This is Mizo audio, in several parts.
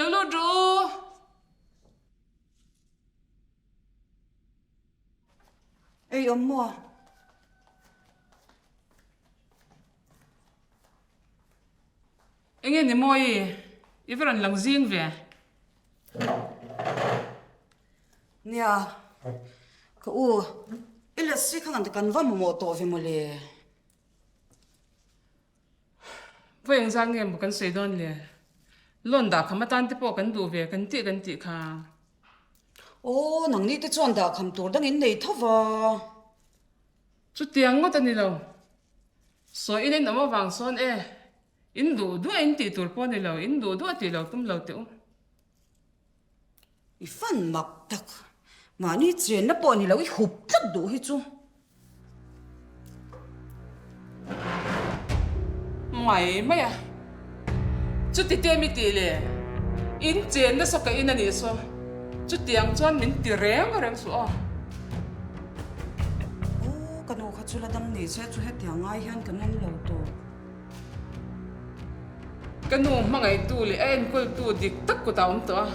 Lo lut rawh u! Ei awm maw? Enge ni mawi? I va rawn lang zing ve. Nia, ka u, i lassi kha ngan kan va mamawh tawh ve mawle. Vawi engzat nge maw kan sawi dawn le? Loan dah kham atan te pawh kan duh ve kan tih kan tih kha. Aw, nangni te chuan dah kham tur dang in nei tho va. Chutiang ngawt a ni lo. Sawi in in awm avang sawn e, in duh duah in tih tur pawh a ni lo, in duh duah tih lo tum lo teh u. I fan mak tak. Mahni chenna pawh ni lo i hup tlat duh hi chu. Mai mai a. Chuti te mi tih le in chen nasa ka in a nih saw chutiang chuan min ti reng reng suh aw. Aw ka nu kha chu la dam ni se chu hetiang ngai hian kan awm lo tawh. Ka nu hmangaihtu leh a enkawltu dik tak kutah a awm tawh a,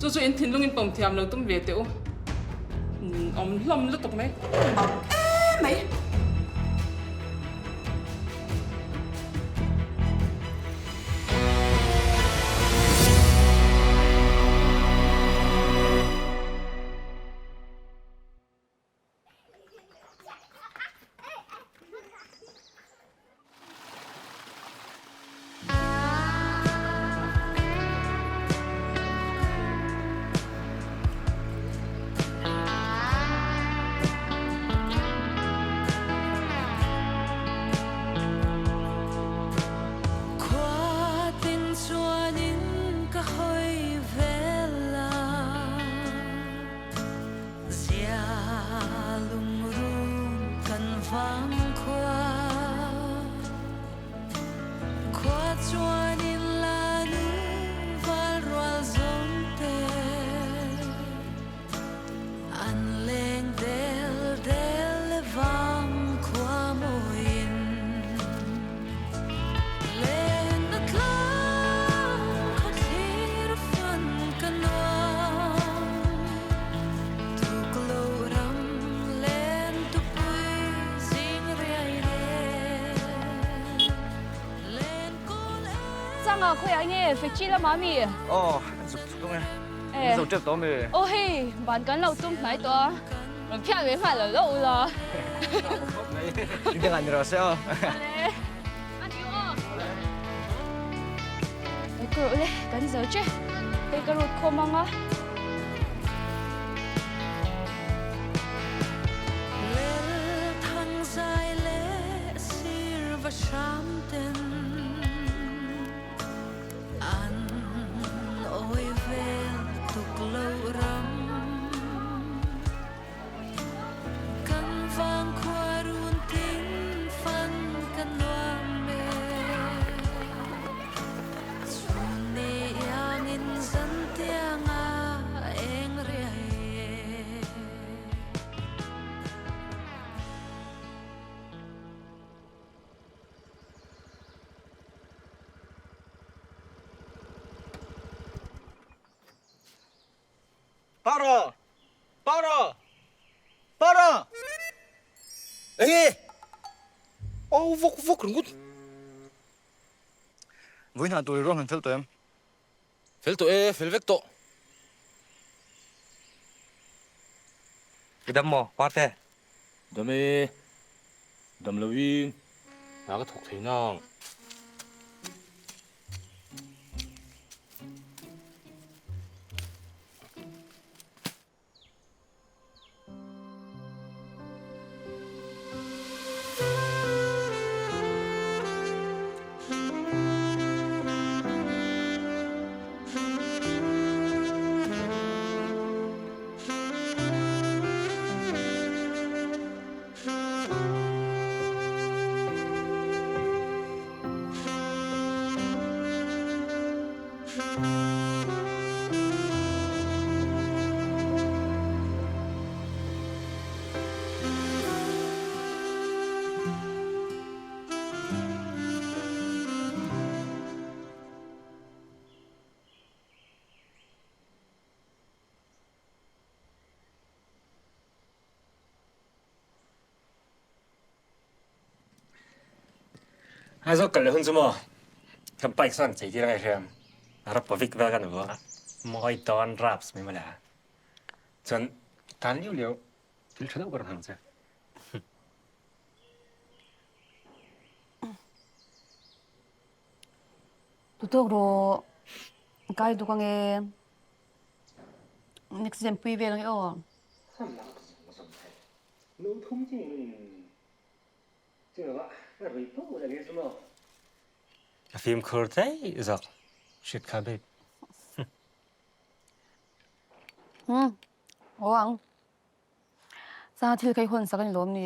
chu chu in thinlungin pawm thiam lo tum ve teh u. Awm hlawm lutuk mai. Mak em mai. Changa khawiah nge factory lamah mi? Aw, an zuk chuk ang e. An zo tep tawh ami? Aw hei, ban kan lo tum hnai tawh a, rawn phiah ve nghal lo lo ula. Ni dangah ni rawh se aw. Awle. Aniu aw. Hei ka rawh le, kan zo che. Hei ka rut khawm ang a. Para! Para! Para! Enge? Au vawk vawk ringawt. Vawiin tur i ruahman fel tawh em? Fel tawh e, fel vek tawh. I dam maw, Parte? Dam e, dam loin hna ka thawk thei nang. Aizawl kal leh hun chu maw? Kan bike chuan chei tir a ngaih hriam. A rap pawh vik vel kan vuak a. Mawi dawn raps mai mawle a. Chuan tan liau liau thil tha deuh ka rawn hmang che. Tutawk rawh kai duk ange. Next sem pui vel ange aw. A fimkhur daih zawk hriat kha babe. Umm aw ang. Sanga thil kha i hawn sak a ni lawm ni?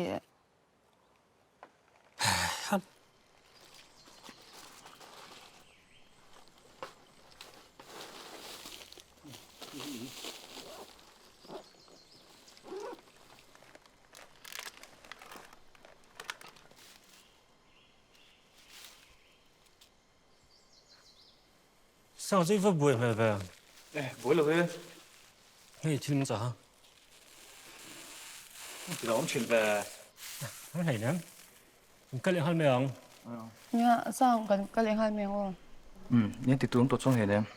Sang chu i va buai hmel ve. Eh, buai lo e. Hei thil min chah a. Ti lo awm thin ve. Kan hlei nem. Kan kal leh nghal mai ang. Nia, Sang kan kal leh nghal mai ang aw. Umm, nia ti tur awm tawh chuang hlei nem.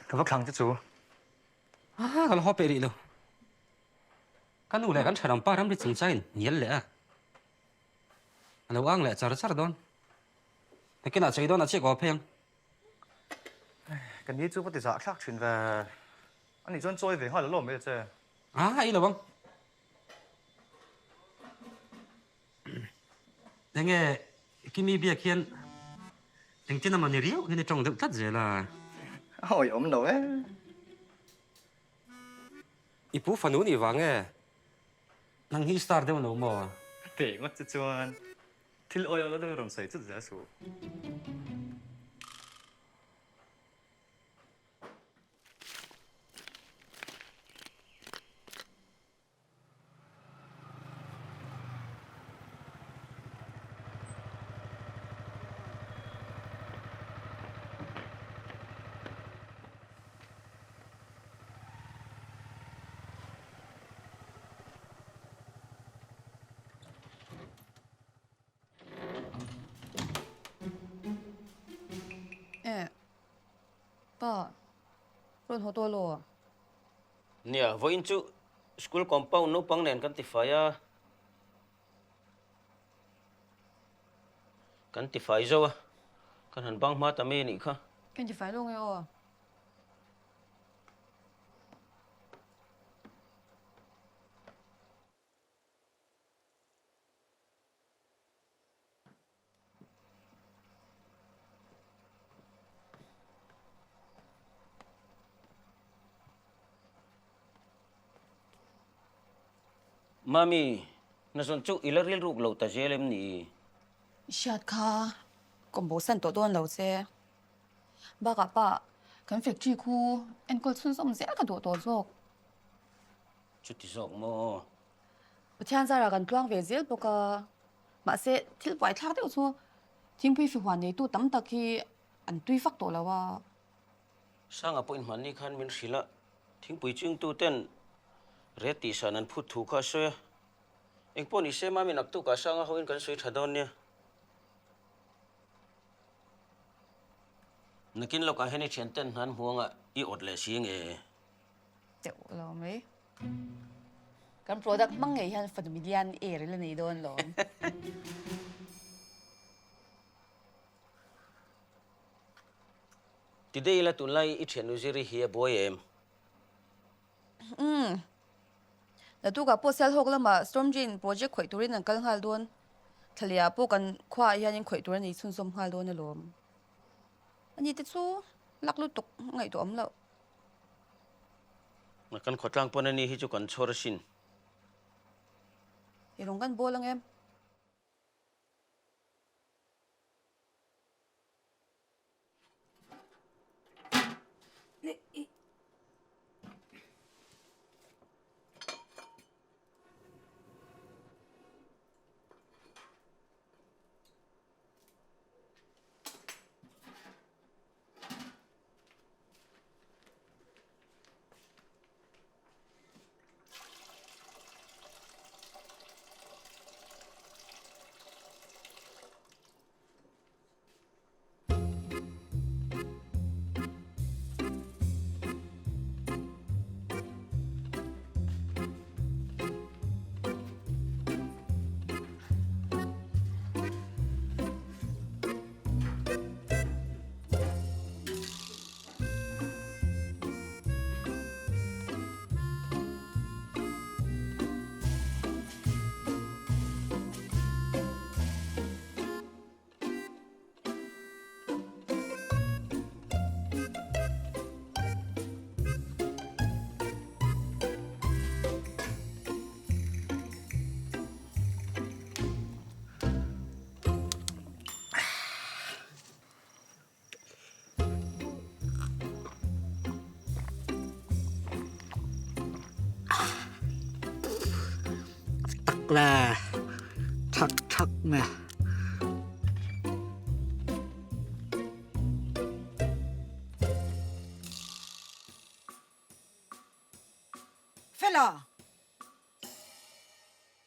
Ka va thlang che chu. A, ka la haw peh rih lo. Ka nu leh kan thenawm pa ramri chungchangin hnial leh a, a lo ang leh char char dawn. Nakinah chei dawn ah chiah ka haw phei ang. Ka ni chu ka ti zah thlak thin ve. Ani chuan chawi ve nghal alawm mai che. A, i lo ang. Enge Kimi biak hian engtin emaw ni riau hian i tawng deuh tlat zel a. A awih awm lo e. I pu fanu nih vang e, nang hi star deuh lo maw? Teh ngawt che chuan thil awih awh lo deuh rawn sawi chut zel suh. Eh, pa, rawn haw tawh law? Nia, vawiin chu school compound naupang nen kan tifai a, kan tifai zo a, kan han bang hma ta mai a nih kha. Kan tifai lo nge aw? Mami, na zawn chu i la rilruk lo ta zel em ni? I hriat kha kawm bo san tawh dawn lo che. Bakah pa, kan factory khu enkawl chhunzawm zel ka duh tawh zawk. Chuti zawk maw? Pathian zarah kan tluang ve zel bawk a, mahse thil buaithlak deuh chu thingpui fihuan neitu tam tak hi an tui fak tawh lo a. Sanga pawhin hmanni khan min hrilh a, thingpui chingtu ten ret tihsan an phut thu kha a sawi a, engpawh ni se mami naktukah Sanga hoin kan sawi tha dawn nia. Nakin lawkah hian i thian ten hnan hmuangah i awt leh si nge? Teuh lo mai. Kan product hmang ngei hian fanu milian air ila nei dawn lawm. Ti dei ila tunlai i thiannu ziri hi a buai em? Umm. Naktukah pawh Sialhawk lamah Storm Drain project khawih turin an kal nghal dawn. Thlalia pawh kan khuaah hianin khawih tur a nei chhunzawm nghal dawn alawm. Ani te chu lak lutuk ngaihtuah awm loh. Kan khawtlang pawn ani hi chu kan chhawr asin. I rawn kan bawl ang em? Tak le thak thak mai a. Fela!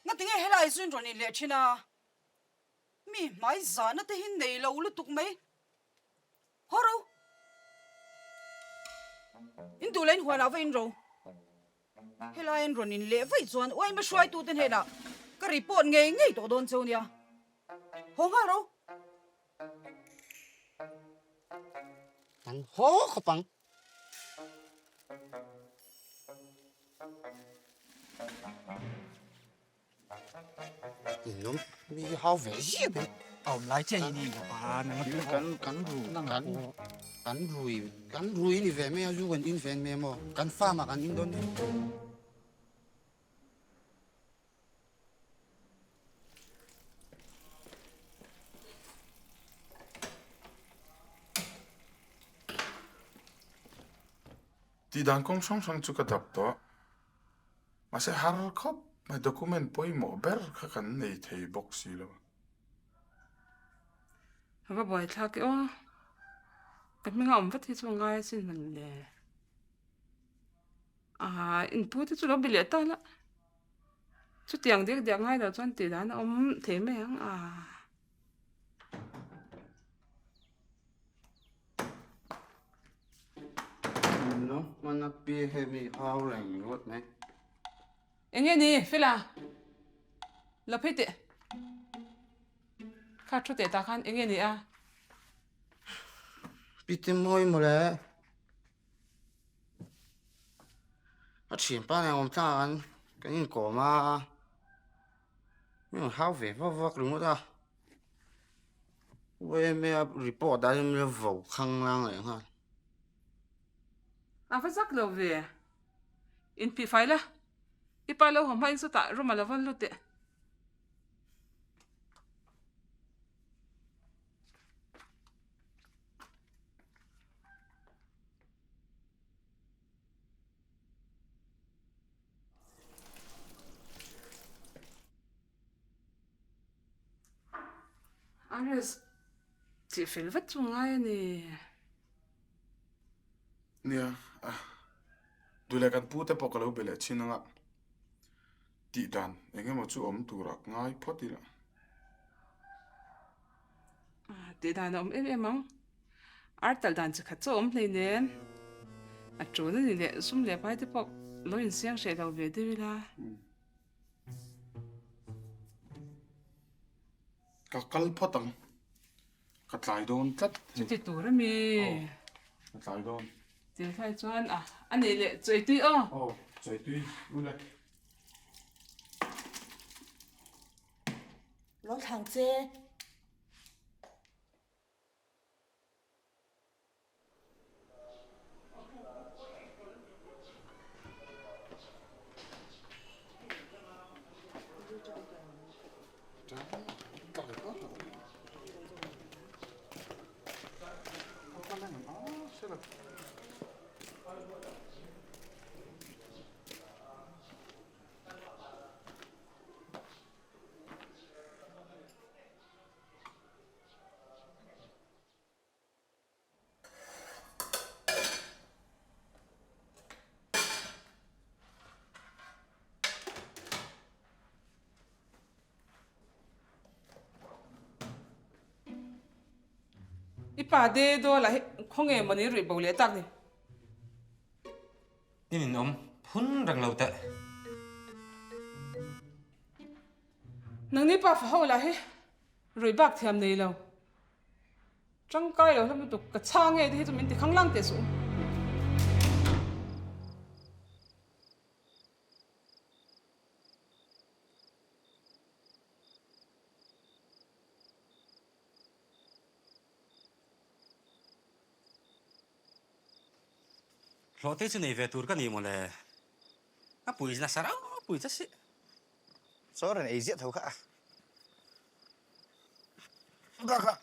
Ngatinge helai chu in rawn in leh thin a? Mi hmai zahna te hi nei lo lutuk mai. Haw ro! In duh leh in huanah va in ro. Helai an rawn in leh vaih chuan uaima hruaitute hnenah ka report ngei ngei tawh dawn cheu nia. Haw nghal ro! An haw khawp ang. Inawm mi hi hau ve ziah mai. Awm lai chiah hi ni pa nang kan kan ru kan kan rui kan rui ni ve mai a zu kan in ve mai maw kan farm ah kan in dawn ni. Tih dan kawng hrang hrang chu ka dap tawh. Mahse har khawp mai document pawimawh ber kha kan nei thei bawk si lo. A va buai thlak e aw. Ka hminga awm vat hi chu ngai a sin hman le. Aa inpu te chu lo be leh ta la. Chutiang diak diak ngai lo chuan tih dan a awm thei mai ang a. Hmana pi he mi hau reng ringawt mai. Enge ni Fela? Lo phei teh. Kha thu teh tah khan enge ni a? Pi te mawi mawle. A thianpa nen awm tlang ah kan inkawm a. Mi hau ve vak vak ringawt a. Umm a report ah hian min lo vo khang lang leh nghal. A va zak lo ve. Inphih fai la. I pa lo haw hma in sawtah room a lo va lut teh. Ares, tih fel vat chu ngai a ni. Nia, duh leh kan pu te pawh ka lo be leh thin anga tih dan eng emaw chu awm turah ngai phawt ila. Tih dan a awm em em ang. Ar talh dan chi khat chu a awm hleinem. A tul a ni leh sum leh pai te pawh lo insiang hreh lo ve deuh ila. Ka kal phawt ang. Ka tlai dawn tlat. Chuti tur a mi. Aw, ka tlai dawn. Tih lai chuan a a nih leh chawi tui aw. Aw, chawi tui ule. Lo thlang che. pa de dawl ah hi khawnge mawni ruih bo leh tak ni. I ninawm phun reng lo teh. Nangni pa fa ho lah hi ruih bak thiam nei lo. Tangkai lo hlawm lutuk ka chhang nge te hi chu min ti khanglang teh suh u. Hlawh te chu nei ve tur ka ni mawle. A pui nasa rau pui che si. Chaw rawn ei ziah tho kha a. Bakah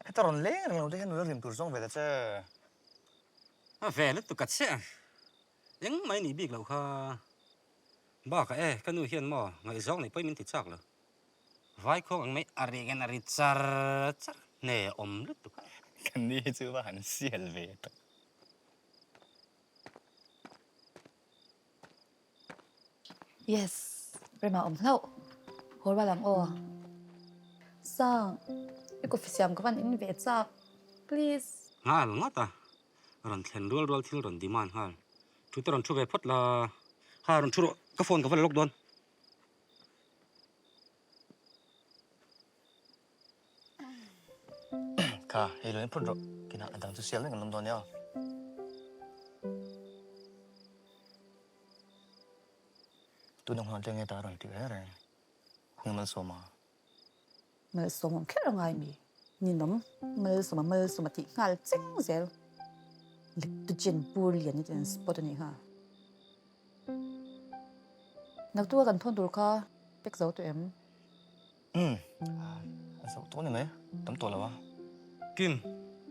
heta rawn leng reng lo te hian nula rim tur zawng ve ta che. A ve lutuk a che a. Engmah i nih bik loh kha. Bakah e, ka nu hian maw ngaihzawng neih pawhin min ti chak lo. Vaikhuang ang mai a ri ngen a ri char char hne awm lutuk a. Ka ni chu va han sial ve tak. Yes, Rema awm hlauh. Haw rual ang aw. Sang, i coffee siam ka van in ve chak. Please. Nghal ngawt a, rawn thlen rual rual thil rawn demand nghal. Thu te rawn thu ve phawt la. Ha rawn thu rawh, ka phone ka va la lawk dawn. Kha, hei lo in phun rawh. Kinah a dang chu sial reng an awm dawn nia. Tuna nghal te nge ta rawn ti reng reng. Hung Malsawma. Malsawm awm kher a ngai mi. Ninawm Malsawma Malsawma tih nghal cheng zel. Liptogen pur lian hi an spot a nih kha. Naktuk a kan thawn tur kha pack zo tawh em? Umm, a zo tawh ni mai, tam tawh lo a. Kim,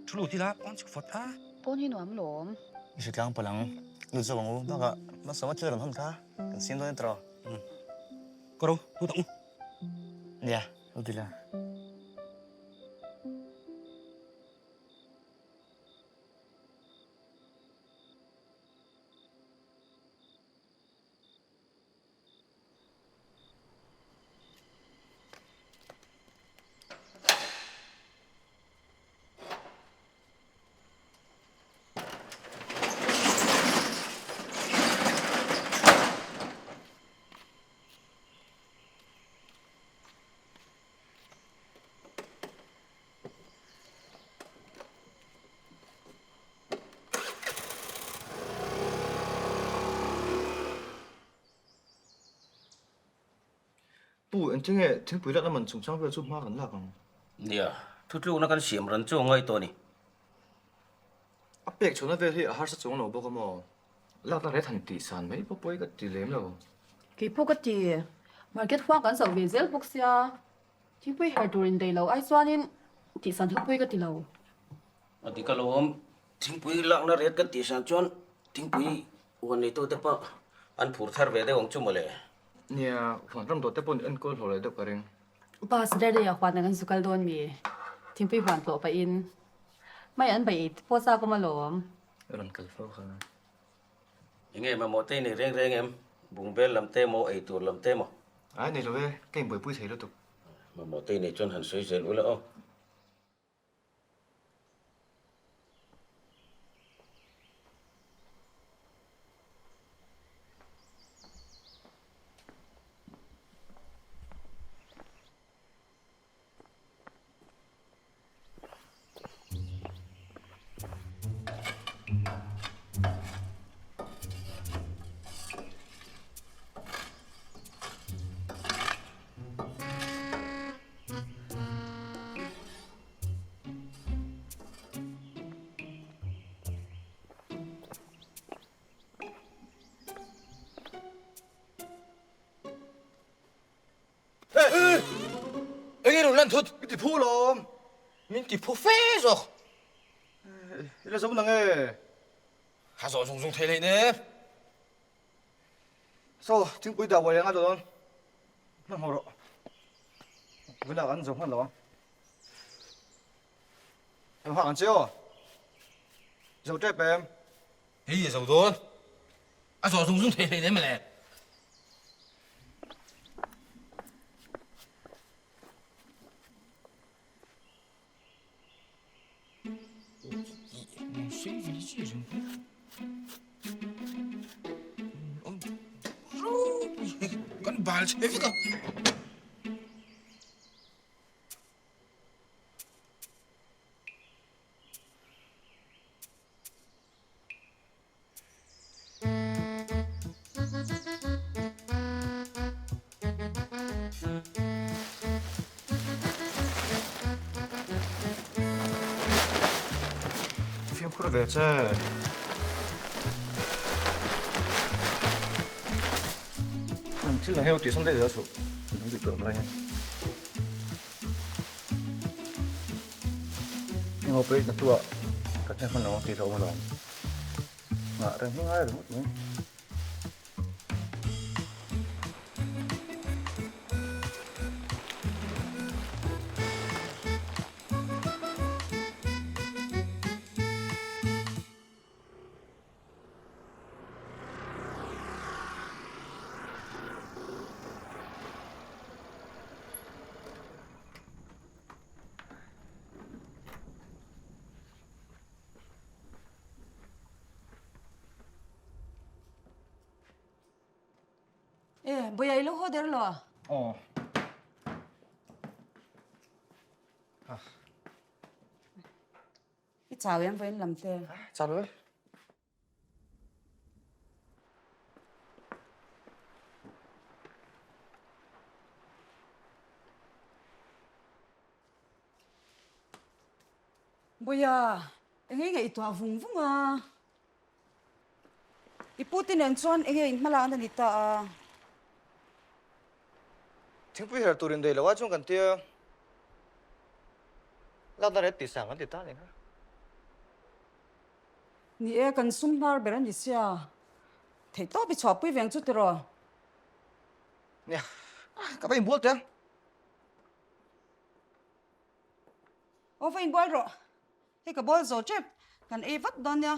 thu lut ila pawn chhuk fawt a. Pawn hi nuam lawm. I hre tlang palh ang, lut zawk ang u, bakah Malsawma thil rawn hawn kha kan siam dawn e tawh. Umm, ka ro, lut ang u. Nia, lut ila. Pu, engtin nge thingpui lakna man chungchang vel chu hma kan lak ang? Nia, thutlukna kan siam ran chu a ngai tawh a ni. A pek chhuahna vel hi a harsa chuang lo bawk a maw? Lakna ret han tih san mai pawh pawi ka ti lem lo. Keipawh ka ti, market huang kan zoh ve zel bawk sia. Thingpui her tur in daih lo ai chuanin tih san thupui ka ti lo. A dik alawm, thingpui lakna ret kan tih san chuan thingpui huan neitute pawh an phur thar ve deuh ang chu mawle. Nia, huan ram dawt te pawh enkawl hlawh leh deuh ka ring. Upa Saturday ah huan ah kan zu kal dawn mi? Thingpui huan tlawh pahin mai an baih ei te pawh chak awm alawm. Rawn kal fo kha. Enge mamawh te i nei reng reng em? Bungbel lam te maw, eitur lam te maw? Ai nei lo e, ka inbuaipui thei lutuk. Mamawh te i nei chuan han sawi zel ula aw. Enge rawn lan thut? Min ti phu lawm. Min ti phu fe zawk. I la zo nang e. Ka zawh zung zung thei leh ne. Saw, thingpui dah buai anga dawn. Hmanhmawh rawh. Vunah kan zo hman lo ang. Em hak ang che aw. Zo tep em. Hei a zo dawn. A zawh zung zung thei hlei nem le. Kan bal chhe vek a. Fimkhur ve che. Thil dang hei tih sawn daih daih a chhuh. Dang tih tur awm lai hian. Engemaw pawh i hnathawh ka thleng hman lo ang tih hlauhawm alawm. Nghah reng hi ngai ringawt mai. E, Boia i lo haw der lo a? Aw. I chau em vawiin lam te? Chau lo e. Boia, enge ngaihtuah vung vung a? I pu te nen chuan enge in hmalakna ni ta a? Thingpui her tur in daih lo a chuan kan tia lakna ret tih sang kan ti ta nih kha. Ni e, kan sum hnar ber a ni sia. Theihtawp i chhuahpui veng chu tiraw? Nia, ka va inbual teh ang. Aw va inbual rawh. Hei ka bawl zo tep, kan ei vat dawn nia.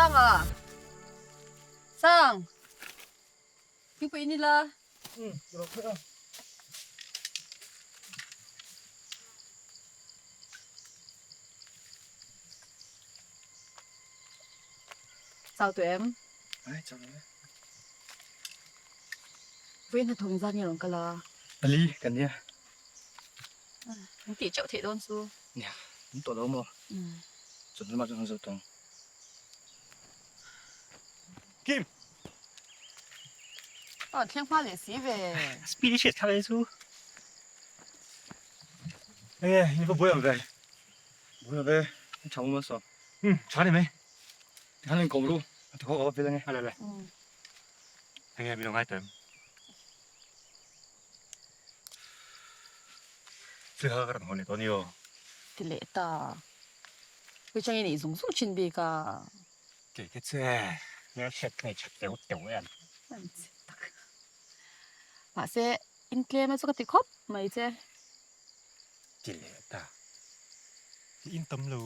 Sanga! Sang! Thingpui in ila. Umm, ka lo khawih a. Chau tawh em? Ai, chau tawh e. Vawiin hnathawk in zat nge rawn kal a? Ali, kan nia. Min tih teuh theih dawn chu. Nia, min tawh lo maw? Chawhnu lamah chuan kan zo tawng. Kim! Aw, thleng hma leh si ve. Speed i hriat kha ve chu. Enge, in va buai ang ve? Buai ang ve, in tha awm a. Umm, tha ni mai. Tikhan in kawm ru, a ti khaw ka va vil ange. Ale le. Enge min lo ngai tawh em? Thil kha ka rawn haw leh tawh a ni aw. Ti leh ta. Pui changin i zung zung thin bik a. Kei te che, hmelhriat ka nei that teuh teuh em. An che tak. Mahse, in tlem a chu ka ti khawp mai che. Ti leh ta. I in tam lo.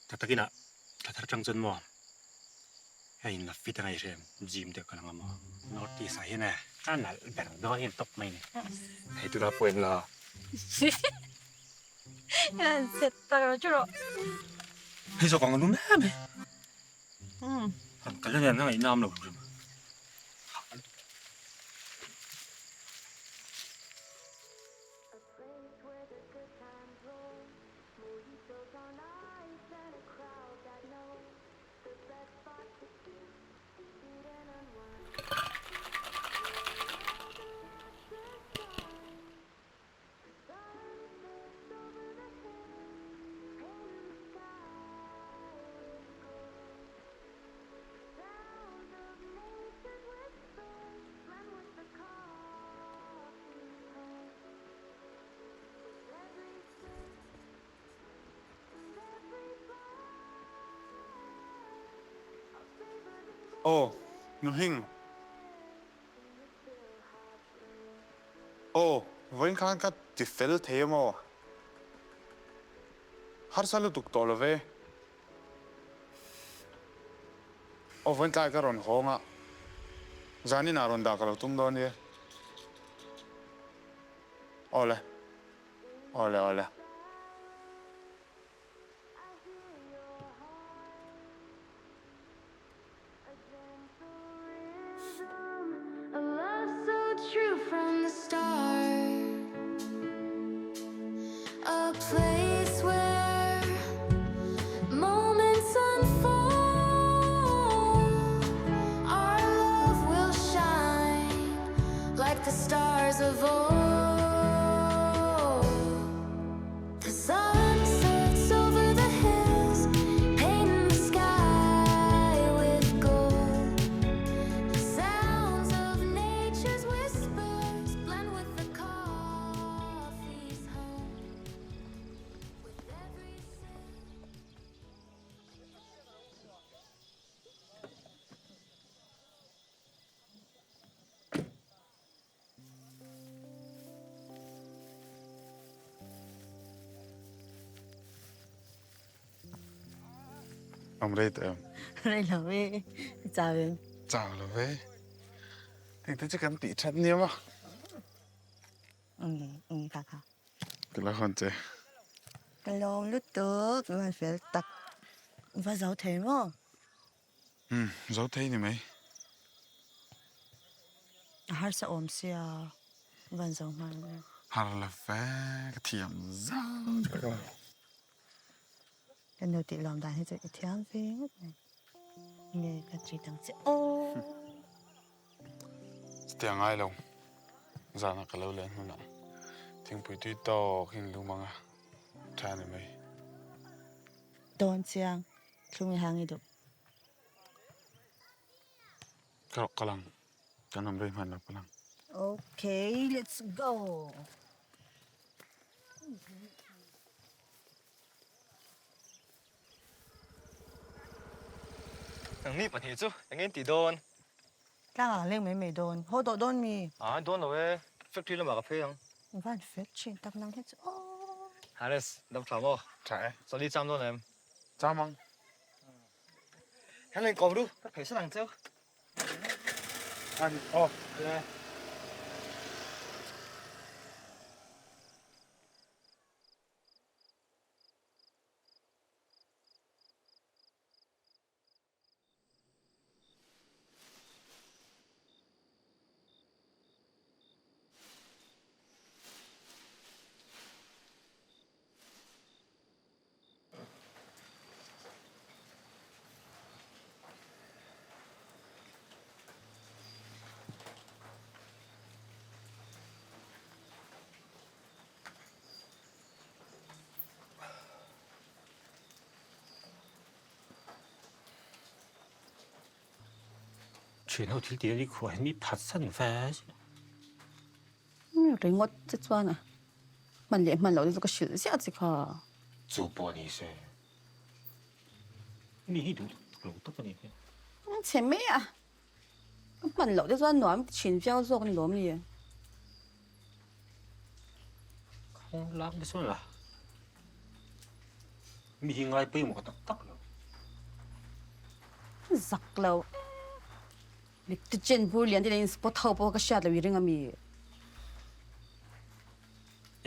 Tha takin ah thla thar tang chuan maw hei in la fit angai hrem gym deuh ka la ngam aw. North East ah hian e a nalh ber dawn hian tawp mai ni. Hei tunah pawh en la. Hian set tak rawh chu rawh. Hei zawk ang a lum em e. Han kal hian a ngaih nam lo hrim. Aw, nu hing. Aw, vawiin khan ka ti fel thei em aw? Harsa lutuk tawh lo ve. Aw, vawiin tlai ka rawn hawng a, zanin ah rawn dah ka lo tum dawn nia. Awle, awle, awle. Am rei tawh em? Rei lo e, i chau em? Chau lo ve. Heng te chu kan tih that nia maw? Umm ka kha. Ka la hawn che. Ka lawm lutuk, i van fel tak. I va zo thei maw? Umm, zo thei ni mai. A harsa awm sia, van zo nghal em. Har la fe, ka thiam zau chu ka la. Ka nu tih lawm dan hi chu i thiam ve ngawt mai. Nge ka treat ang che aw. Chutia ngai lo, zana ka lo len hunah thingpui tui tawk hi in lum ang a, tha ni mai. Dawn chiang, thlung i hang i duh. Ka rawh kal ang, kan awm rei hman lo kal ang. Okay, let's go. Nangni pahnih chu eng in ti dawn? Tlangah leng mai mai dawn. Haw tawh dawn mi? A dawn lo e, factory lamah ka phei ang. Van fel thin tak nang hi chu aw. Haris, dam tha maw? Tha e. Sawli cham dawn em? Cham ang. Heng lo inkawm ru, ka phei san ang cheu. An aw. Le. Thian ho thil tih a ni khuah hi mi phatsan ve zin a. Ringawt che chuan a hman leh hman loh te chu ka hrilh ziah che kha. Chu pawh a ni se. Mi hi duh lo tak a ni hi. Chhe mai a. Ka hman loh te chuan nuam ti thin viau zawk ni lawm ni. Khawng lak te chuan la. Mi hi ngai pawimawh tak tak lo. Zak lo. Mit te chen bur lian te nen spot ho pawh ka hriat lo i ring a mi.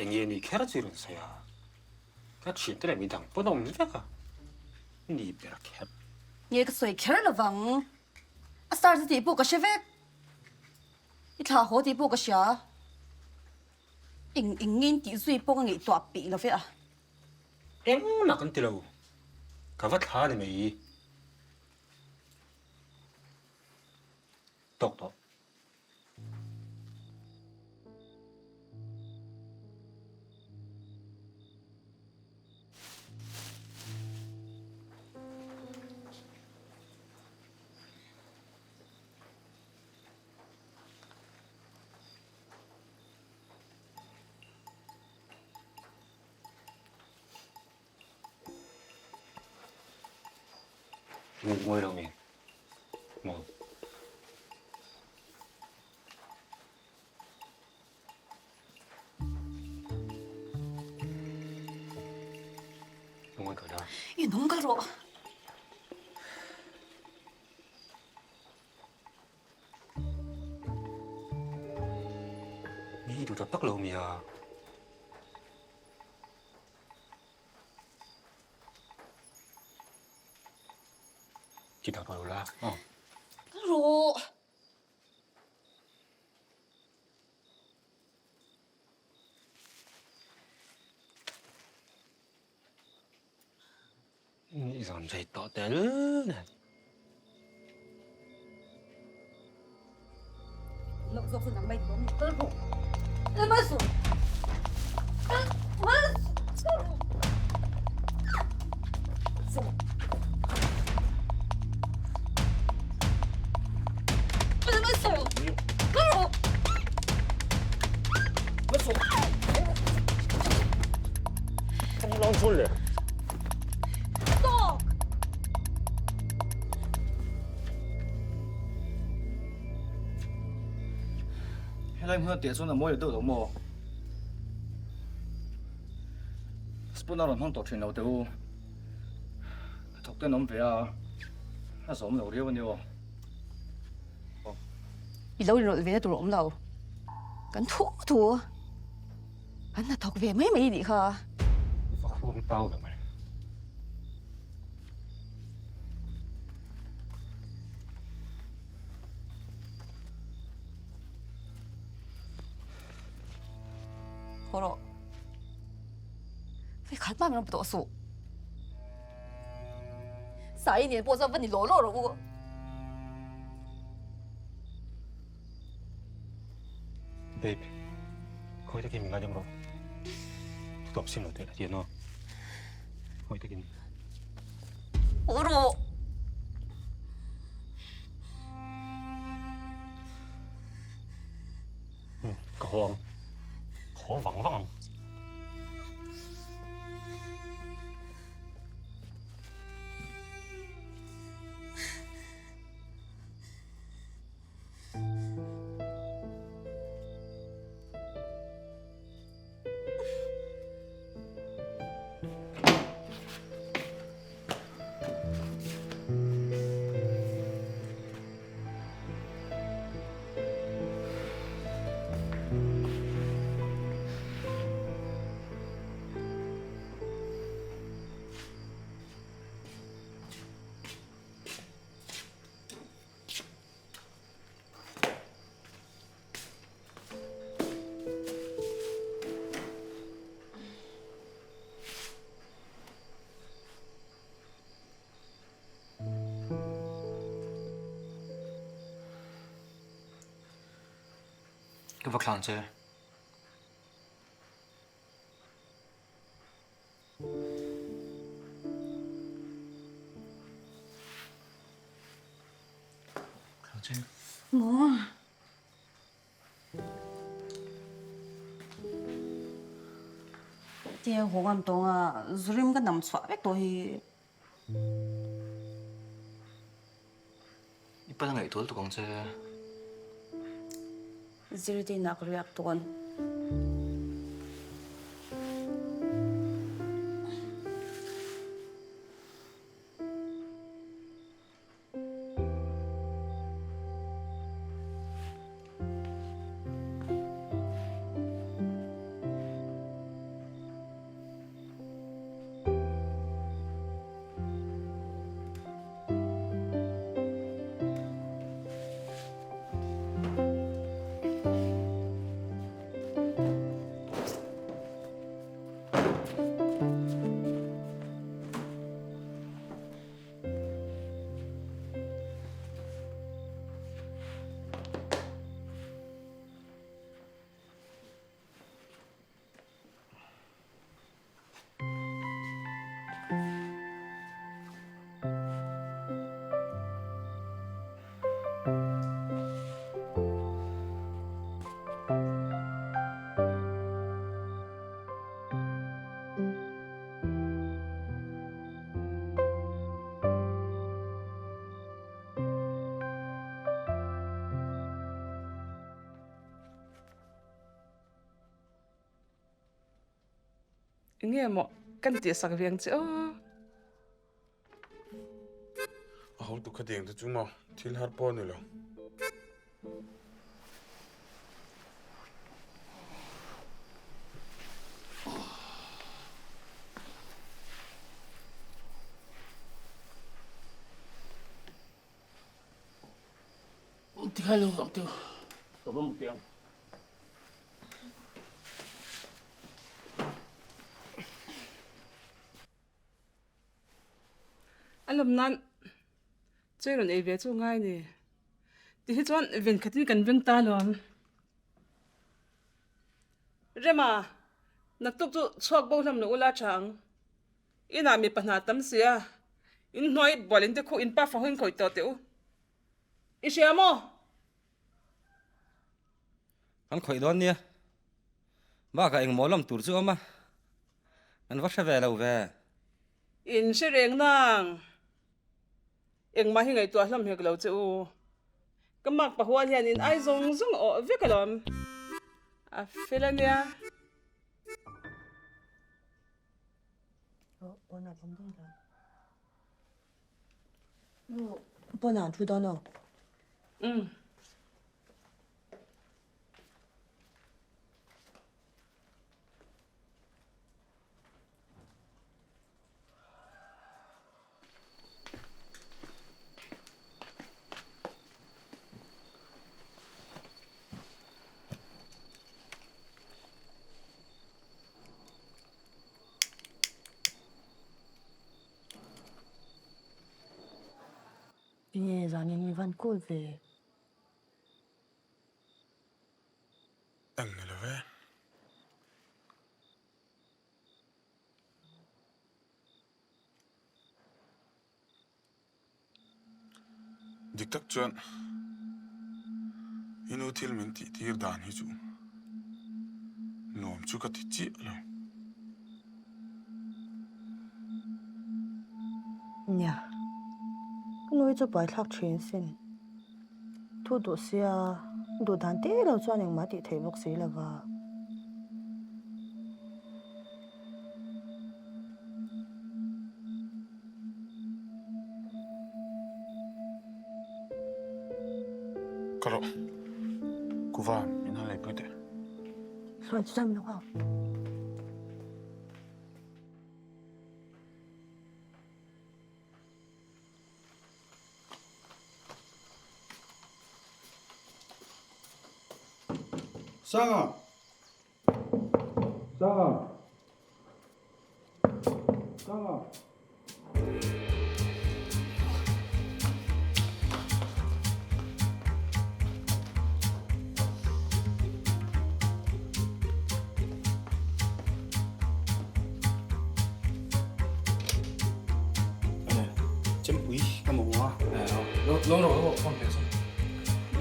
Eng nge ni kher chu i rawn sawi a? Ka thian te leh midang pawn a awm vek a, ni ber kher. Nge ka sawi kher lovang. A star chu tih pawh ka hre vek. I thlah haw tih pawh ka hria. Eng eng nge in tih zui pawh ka ngaihtuah peih lo ve a. Engmah kan ti lo. Ka va thla ni mai. Tawk tawh. Ngawi lo mi. Maw. mawi ka la. I nung kal rawh. Mi duh tak tak lo mi a. Ti tak lo la. Kal rawh. I zan rei tawh tel nen. Loh zawk chu nang mai tawh ni kal rawh. Kal mai suh. Kal mai suh. Kal rawh. Suh. Kal mai suh. Kal rawh. Mai suh. Ka long chun le. Tawk. Helai hmun a tih chuan a mawi lo deuh lo maw? Spoon a rawn hmang tawh thin lo teh u. Hnathawk te an awm ve a, a zawm lo riau a ni aw. I lo inrawlh ve na tur a awm lo. Kan thu thu an hnathawk ve mai mai nih kha. Va huang tau ve mai. Haw rawh. Hei khat mah min rawn pe tawh suh. Sai nen pawh chuan va ni law law rawh u. Babe, khawi takin min ngaidam rawh. Thu tawp sim lo teh a ti a no. Khawi takin. Haw rawh. Ka haw ang. Ka haw vang vang ang. Ka va thlan che. Thlan che. Maw. Tia haw ngam tawng a zurim ka nam chhuah vek tawh hi. I pan a ngaihtuah lutuk ang che. Zirtin ah ka riak tawn. Enge maw kan tihsak ve ang che aw. ho lutuk khatiang te chu maw thil har pawh a ni lo. Tikha lo vak teu ka va mu teh ang. A lawm nan chawi rawn ei ve chu ngai ni. Ti hi chuan ven khatin kan veng ta lo ang. Rema, naktuk chu chhuak bo hlam lo ula tha ang. Inah mi pahna tam si a, in hnuai bual in te khuh in pa fang in khawih tawh teh u. I hria maw? Kan khawih dawn nia. Bakah engmaw lam tur chu awm a, kan va hre ve lo ve. In hre reng nang. Engmah hi ngaihtuah hlawm hek lo che u. Ka mak pahual hian in ai zawng zawng a awh vek alawm. A fel a nia. Pawnah an thu dawn aw. Umm. Tinge zanin i van call ve? Eng ni lo ve. Dik tak chuan i nu thil min tih tir dan hi chu nuam chu ka ti chiah lo. Nia, ka nu hi chu buaithlak thin sin. Thu duh sia, duh dan te lo chuan engmah tih theih bawk si lova. Ka rawh. Kuva min han leipui teh. Sawi chu chang lo ang. Sanga! Sanga! Sanga! Chempui ka mamawh a. Lo lo rawh phone pe sawn.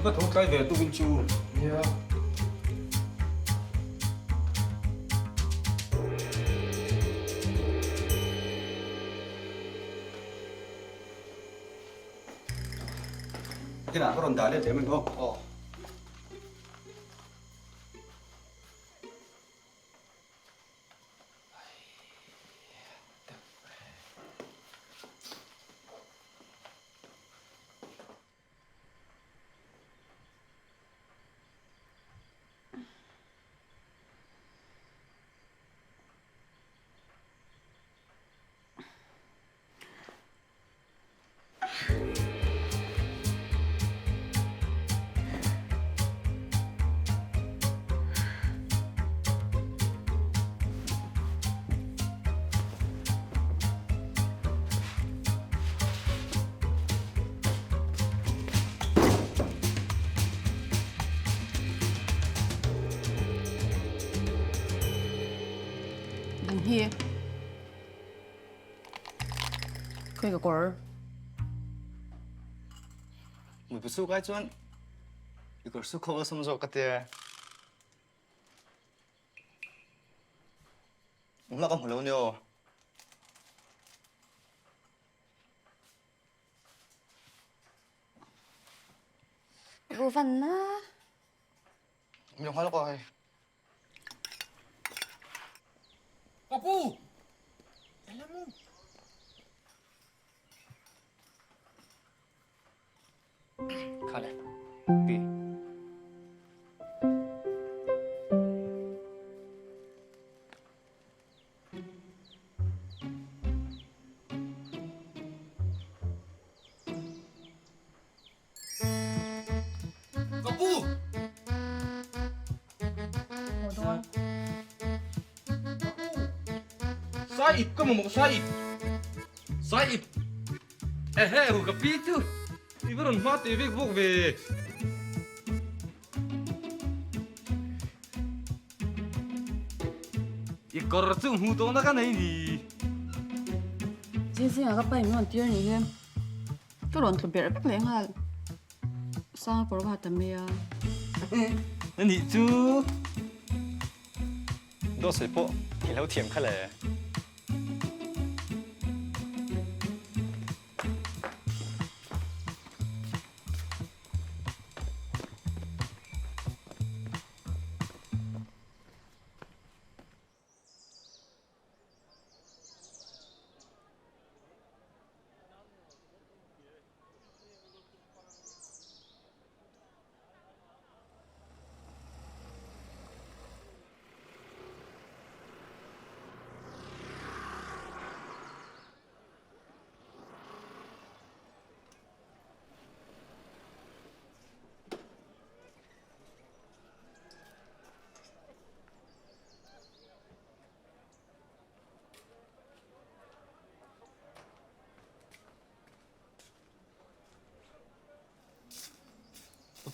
Ka tho tlai ve tukin chu. Nia. Kinah ka rawn dah let leh mai maw? Aw. Hi. Khawi ka kawr. Mipa suk ai chuan i kawr suk ho a sawm zawk ka tia. Engmah ka hmu lo nia aw. Ruvan na. Min lo nghal lawk a hei. Ka pu! Ela mu! Sai ip ka mamawh sai ip. Sai ip. Ehe hu ka pi chu. I va rawn hma teh vek bawk ve. I kawr chu hmuh tawhna ka nei ni. Zing zingah ka pa in rawn tir ni hi. Ka rawn tlu berh vek leh nghal. Sanga kawr ka ha ta mai a. Anih chu. Dawt sawi pawh i lo thiam kha le.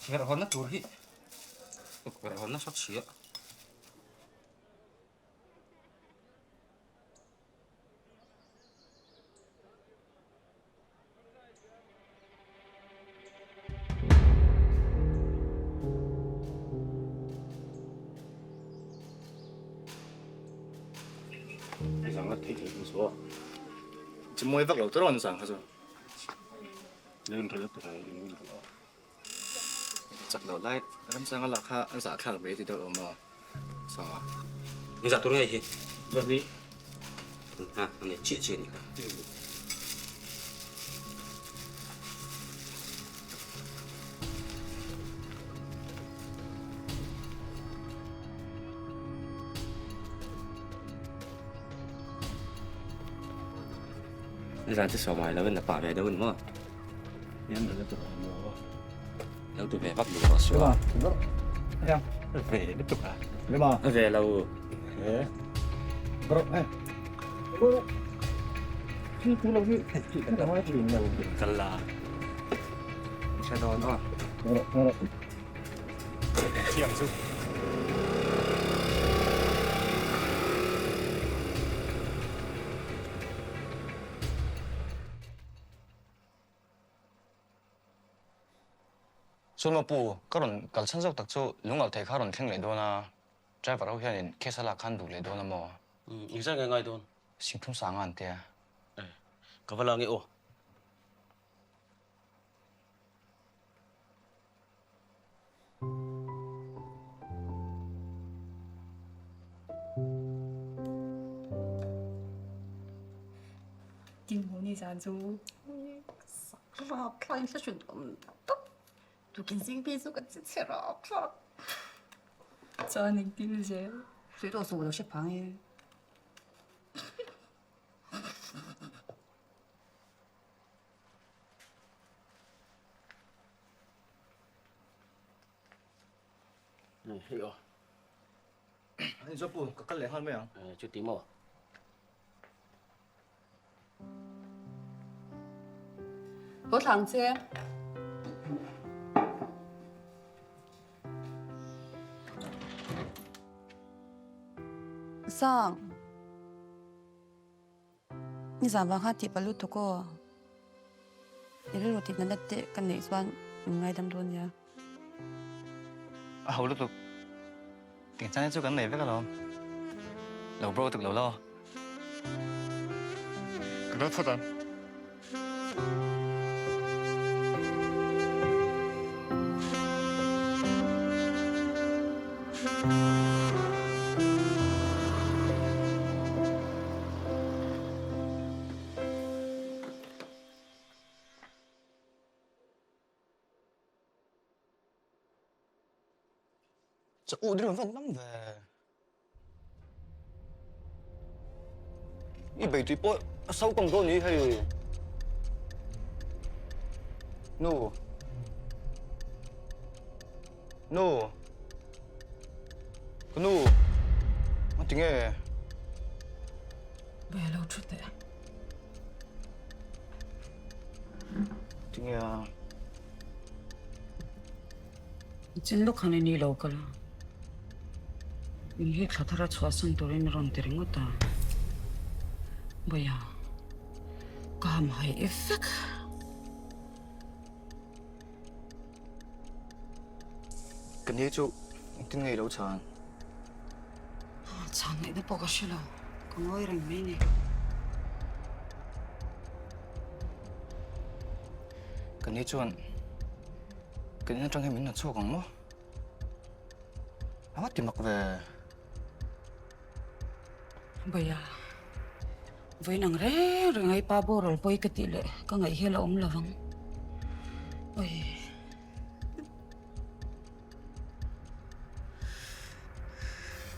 Tukverh hawnna tur hi tukverh hawnna hrat hria. Zang la theih theih chu chu mawi vak lo tawrh an zang kha chu len rel tur in in lo chak lo lai ramsanga lah kha an zah thlak ve ti deuh awm a sanga ni zah tur nge hi ni ha ani chi chi ni kha Nizan chu sawmai lo in a pah ve deuh a ni maw? Lo ti ve vak duh rawh suh a. Ve lutuk a. A ve lo. Kal la. Hre dawn aw. Thiam chu. Chunma pu, ka rawn kal chhan zawk tak chu lungalh thei kha rawn thleng leh dawn a, driver ho hianin case a lak khan duh leh dawn a maw? Engzah nge ngai dawn? Singthum sanga an tia. Ka va la nge aw. Tin hmu ni zan chu. Sak rap thlak in hla hrin awm tawp. Tukin zing phei chu ka che chhe rap thlak. Chuan engtin zel? Sawi tawh suh lo hre phang e. Hei aw. Ani chu pu, ka kal leh nghal mai ang. Chuti maw? Haw thlang che. Sang. Nizan vang khan tih palh lutuk aw. I rilru tih natna te ka neih chuan min ngaidam dawn nia. A ho lutuk. Tingchang hi chu kan nei vek alawm. Lo bro tuk lo la aw. Ka lo phawt ang. Cha u drin van lam ve. I bei tui pawh a so kawng dawn ni hei. Nu. Nu. Ka nu. A ti nge? Ve lo thu teh. Tinge a? Chin lawk khan i ni lo kal a. In hi thla thar a chhuahsan turin rawn ti ringawt a. Bawia, ka ham hai e vek. Ka ni chu engtin nge i lo chhan? Chhan ngaihna pawh ka hre lo, ka ngawi reng mai ni. Ka ni chuan ka in atang hian min la chhuak ang maw? A va ti mak ve. Bawia, vawiin ang reng reng a i pa boral pawi ka tih leh ka ngaih hial a awm lo vang. Oi.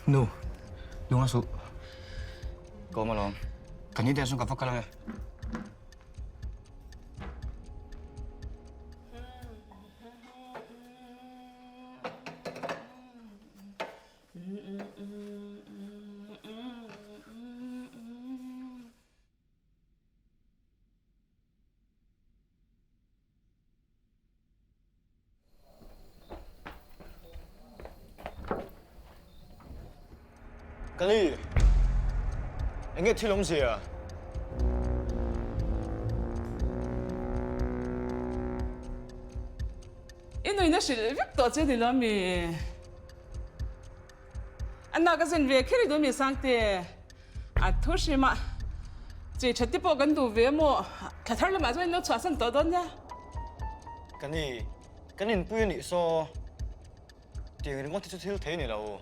Nu, nu nga suh. Ka awm alawm. Ka ni te chuan ka va kal ang e. Kali, enge thil awmzia? I nuina hrilh vek tawh che ni lo mi? Anna ka zin ve kher i duh mi Sangte? A thu hrim a, chei that te pawh kan duh ve maw? Thla thar lamah chuan in lo chhuahsan tawh dawn nia. Ka ni, kan inpui a nih saw, tiang ringawt hi chu thil thei a ni lo.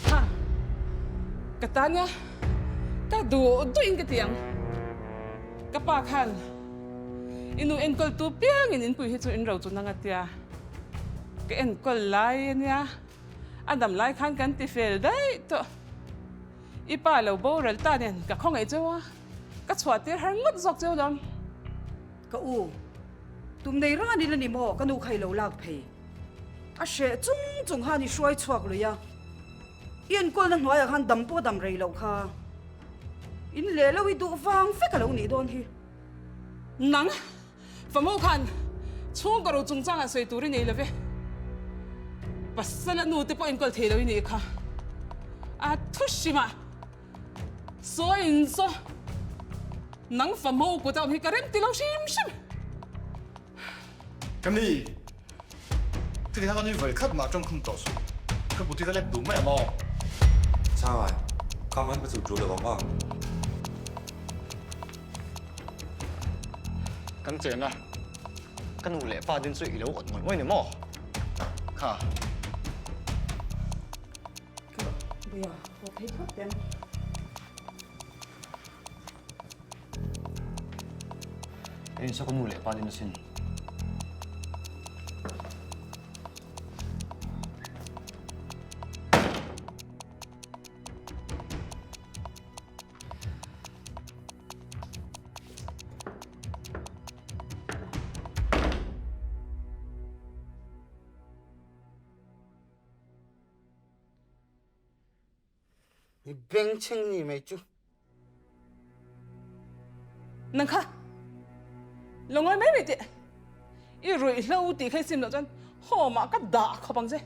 Ha! Ka tan a, ka duh duhin ka ti ang. Ka pa khan i nu enkawltu piangin inpui hi chu in ro chu nang a tia. Ka enkawl lai a nia, a dam lai khan kan ti fel daih tawh. I pa lo boral ta nen ka khawngaih cheu a, ka chhuah tir har ngawt zawk cheu lawm. Ka u, tum nei ran ila ni maw ka nu kha i lo lak phei. A hreh chung chung khan i hruai chhuak lui a, i enkawlna hnuaiah khan dam pawh dam rei loh kha. In leh lo i duh vang vek a lo nih dawn hi. Nang Famo khan chhungkaw ro chungchangah sawi tur i nei lo ve. Pasal a nu te pawh enkawl thei lo i nih kha. A thu hrimah sawi in saw nang famo kut a awm hi ka rem ti lo hrim hrim. Ka ni, chutih khan ka nui vawi khat mah tawngkhum tawh suh. Ka kut hi ka lek duh mai ang aw. Chhangah, khang an pa chu tul lo ang aw. Kan chen a, ka nu leh pa din chu i lo awt ngawih ngawih ni maw? Kha. Ka buia haw phei phawt teh ang. Hei saw ka nu leh pa din asin. I bengchheng ni mai chu. Nang kha lo ngawi mai mai teh. I ruihhlo tih kha i sim loh chuan home ah ka dah khawp ang che.